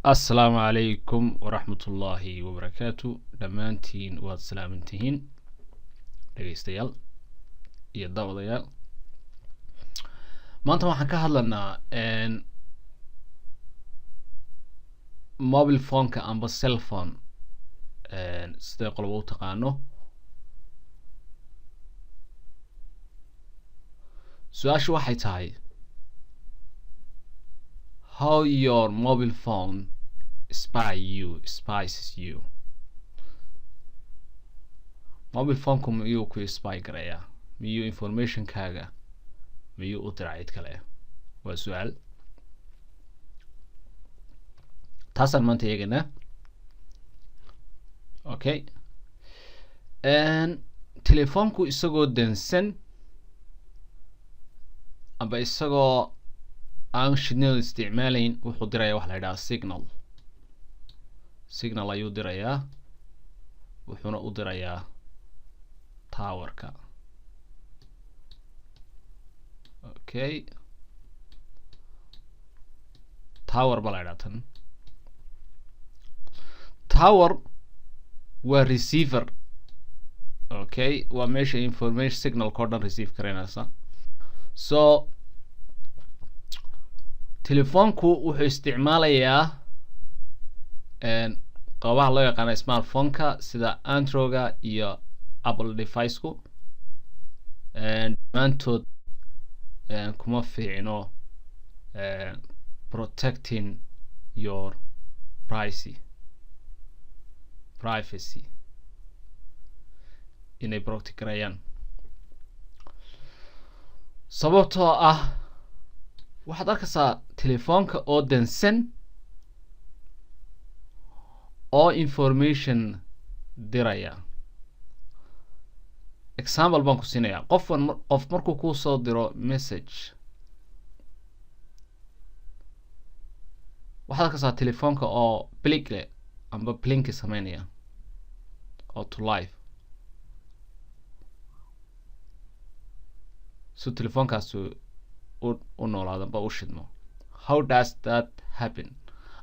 Asalaamu calaykum waraxmatullaahi wabarakaatu. Dhammaantiin waad salaamantihiin, dhegeystayaal iyo daawadayaal. Maanta waxaan ka hadlanaa mobile phoneka amba cell phone, siday qoloba u taqaano. Su-aashu waxay tahay: how your mobile phone spy you, spies you? Mobile phoneku miyuu ku spy garayaa? Miyuu informationkaaga miyuu u diraa cid kale? Waa su-aal. Taasaan maanta eeganaa. Okay, telefoonku isagoo dansan amba isagoo aan shidnadu isticmaalayn wuxuu dirayaa waxa la yidhaha signal. Signal ayuu dirayaa, wuxuuna u dirayaa towerka. Okay, tower ba la ydhaha. Tan tower waa receiver. Okay, waa meesha information signalka o dhan receive karaynaysa. So telefoonku wuxuu isticmaalayaa qoobaha loo yaqaano smartphoneka, sida Androga iyo Apple device-ku. Dhammaantood kuma fiicno protecting your privacy inay protect garayaan, sababtoo ah waxaad arkaysaa telefoonka oo dansan oo information diraya. Example baan ku siinayaa. Qofan, qof markuu kuu soo diro message, waxaad arkaysaa telefoonka oo blinkle amba blinki sameynaya oo to life si telefoonkaasi u noolaado amba u shidmo. How does that happen?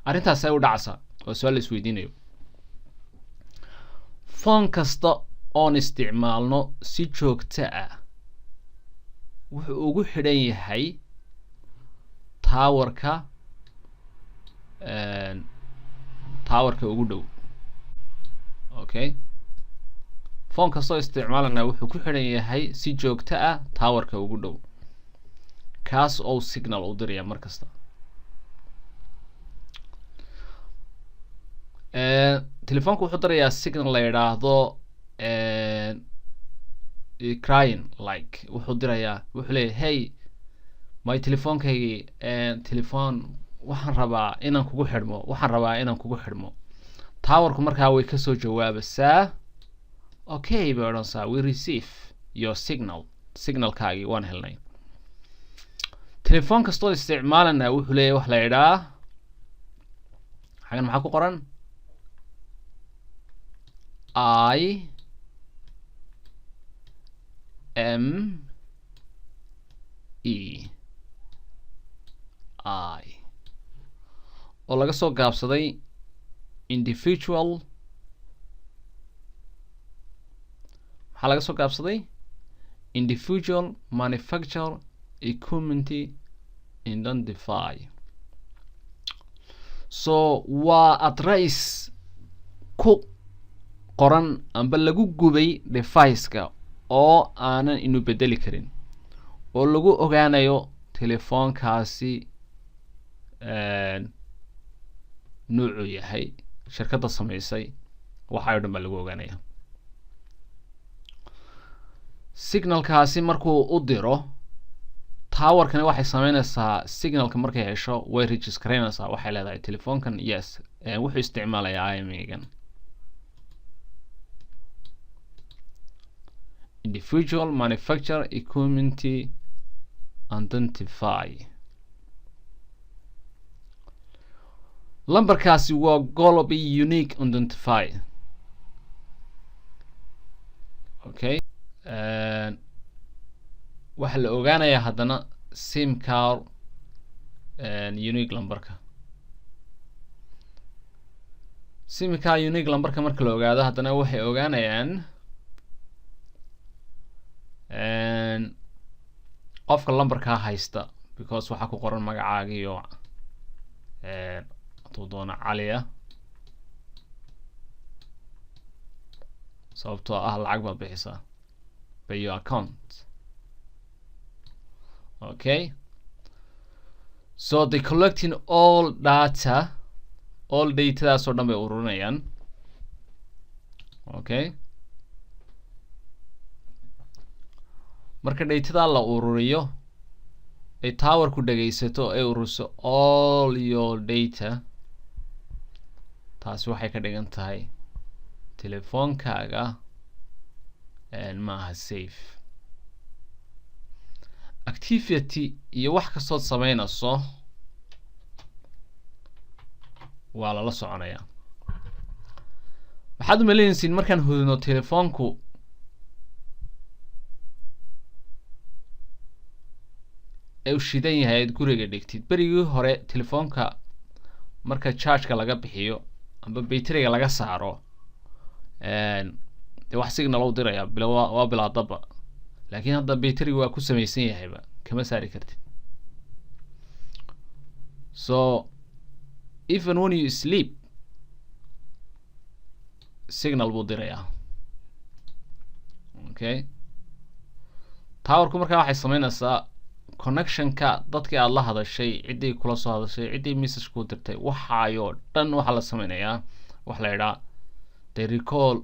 Arrintaas ay u dhacaysaa oo su-aal la isweydiinayo. Phone kasta oon isticmaalno si joogto ah wuxuu ugu xidhan yahay towerka, towerka ugu dhow. Okay, phone kastoo isticmaalana wuxuu ku xidhan yahay si joogto ah towerka ugu dhow, kaas oo signal u diraya mar kasta. Telefoonku wuxuu dirayaa signal la yidhaahdo crying like. Wuxuu dirayaa, wuxuu leeyahy: "Hey, my telefoonkaygii, telefoon, waxaan rabaa inaan kugu xidhmo, waxaan rabaa inaan kugu xidhmo." Towerku markaa way kasoo jawaabasaa. "Okay," bay odhansaa, "we receive your signal." Signalkaagii waan helnay. Telefoon kastoo isticmaalana wuxuu leeyahy wax la yidhaa, xagan maxaa ku qoran? IMEI, oo laga soo gaabsaday individual. Maxaa laga soo gaabsaday? Individual manufacture equipment identify. So waa address ku qoran amba lagu gubay deviceka oo aanan inu bedeli karin, oo lagu ogaanayo telefoonkaasi nuucuu yahay, shirkadda samaysay, waxay o dhan baa lagu ogaanaya. Signalkaasi markuu u diro towerkani, waxay sameynaysaa, signalka markay hesho way registraynaysaa. Waxay leedahay: "Telefoonkan, yes, wuxuu isticmaalayaa IMEI-gan, individual manufacture equipment identify." Lamberkaasi waa global unique identify. Okay, waxaa la ogaanayaa haddana sim card unique lamberka. Simika unique lambarka marka la ogaado, haddana waxay ogaanayaan qofka lambarkaa haysta, because waxaa ku qoran magacaaga iyo hadduu doono Cali ah, sababtoo ah lacag baad bixisaa by your account. Okay, so they collecting all data, all datadaas oo dhan bay ururinayaan. Okay, marka datadaa la ururiyo ay towerku dhegaysato, ay ururiso all your data, taasi waxay ka dhigan tahay telefoonkaaga ma aha safe. Activity iyo wax kastood sameynayso waa lala soconayaa. Maxaad umaleynaysiin markaan hudino telefoonku ee uu shidan yahay aad guriga dhigtid? Berigii hore telefoonka marka chargeka laga bixiyo amba bayteriga laga saaro, dee wax signal u diraya bila waa bilaa daba, laakiin hadda bayteriga waa ku samaysan yahayba, kama saari kartid. So even when you sleep, signal buu dirayaa. Okay, towerku markaa waxay sameynaysaa connectionka dadkii aada la hadashay, ciddii kula soo hadashay, ciddii message kuu dirtay, waxaayoo dhan waxaa la sameynayaa waxa la idhaha they recall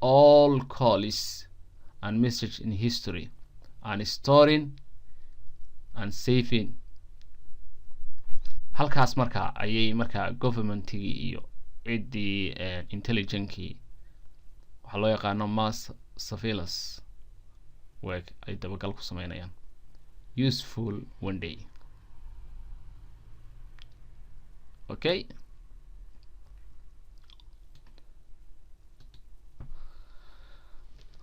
all calls and message in history and storing and saving. Halkaas marka ayay markaa governmentigii iyo ciddii intelligencekii, waxaa loo yaqaano mass surveillance work, ay dabagal ku sameynayaan. Useful one day.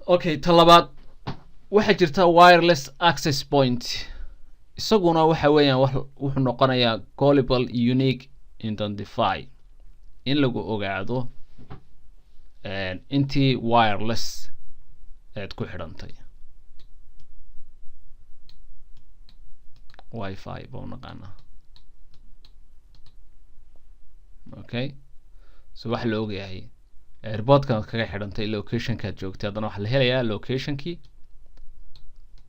Okay, ta labaad waxaa jirta wireless access point. Isaguna waxa weeyaan wax wuxuu noqonayaa global unique identify, in lagu ogaado intii wireless eed ku xidhantay, WiFi ba u naqaanaa. Okay, so waxa la ogyahay airportkan ad kaga xidhantay, locationkaad joogtay. Haddana waxaa la helayaa locationkii.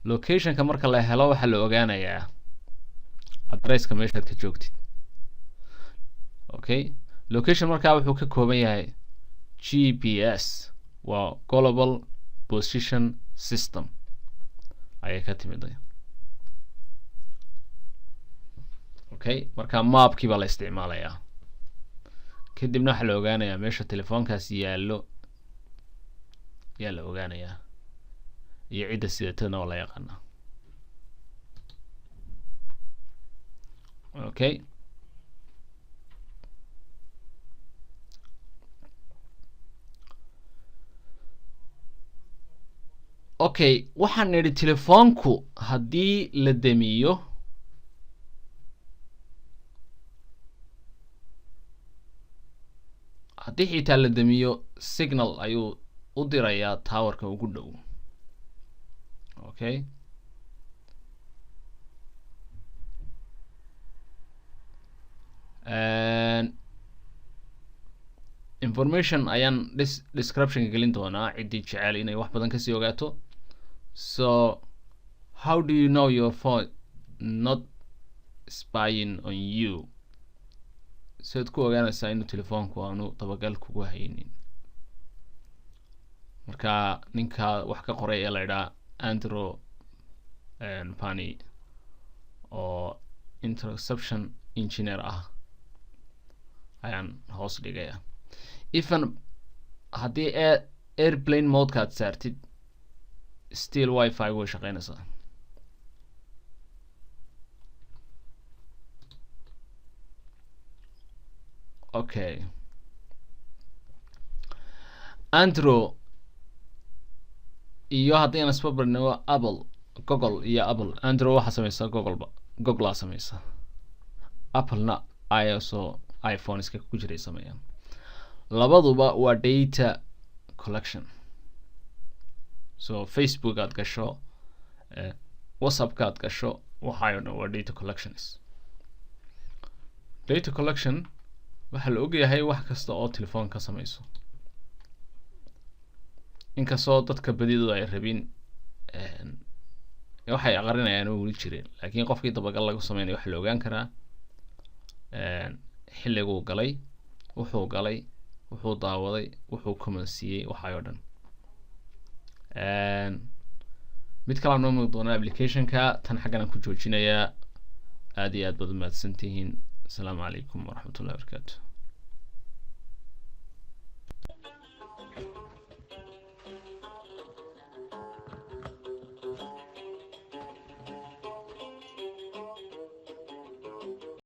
Locationka marka la helo, waxaa la ogaanayaa addresska meeshaad ka joogtid. Okay, location markaa wuxuu ka kooban yahay GPS, waa global position system ayay ka timiday. Okay, marka mapkii baa la isticmaalayaa, kadibna waxaa la ogaanayaa meesha telefoonkaas yaallo yaa la ogaanayaa, iyo cidda sidatana waa la yaqaanaa. Okay, waxaan nidhi telefoonku haddii la demiyo, haddii xitaa la demiyo, signal ayuu u dirayaa towerka ugu dhow. Okay, information ayaan descriptionka gelin doonaa ciddii jecel inay wax badan kasii ogaato. So how do you know your phone not spying on you? Sidaad ku ogaanaysaa inuu telefoonku aanu dabagal kugu haynin? Marka ninka wax ka qoray ee la idhaha Andrew Pani oo interception engineer ah ayaan hoos dhigaya. Even haddii airplane modeka aad saartid, still WiFi way shaqeynaysaa. Okay, Andrew iyo haddii aan isbabarnimo Apple, Google iyo Apple, Andrew waxaa sameysa Googleba, Googlea sameysa, Applena iOS oo iPhoneska ku jiray sameeyaan. Labaduba waa data collection. So Facebook aad gasho, WhatsAppka aad gasho, waxayo dhan waa data collections. Data collection waxaa la ogyahay wax kasta oo telefoon ka sameyso, inkastoo dadka badidooda ay rabin, waxay aqrinayaan oo weli jireen, laakiin qofkii dabagal lagu sameynayo waxaa la ogaan karaa xilliguu galay, wuxuu galay, wuxuu daawaday, wuxuu comment siiyey, waxay oo dhan. Mid kalaa noo muuqi doonaa applicationka tan. Xaggan aan ku joojinayaa. Aad iyo aad baad umahadsantihiin. Asalaamu calaykum waraxmatullahi wabarakaatu.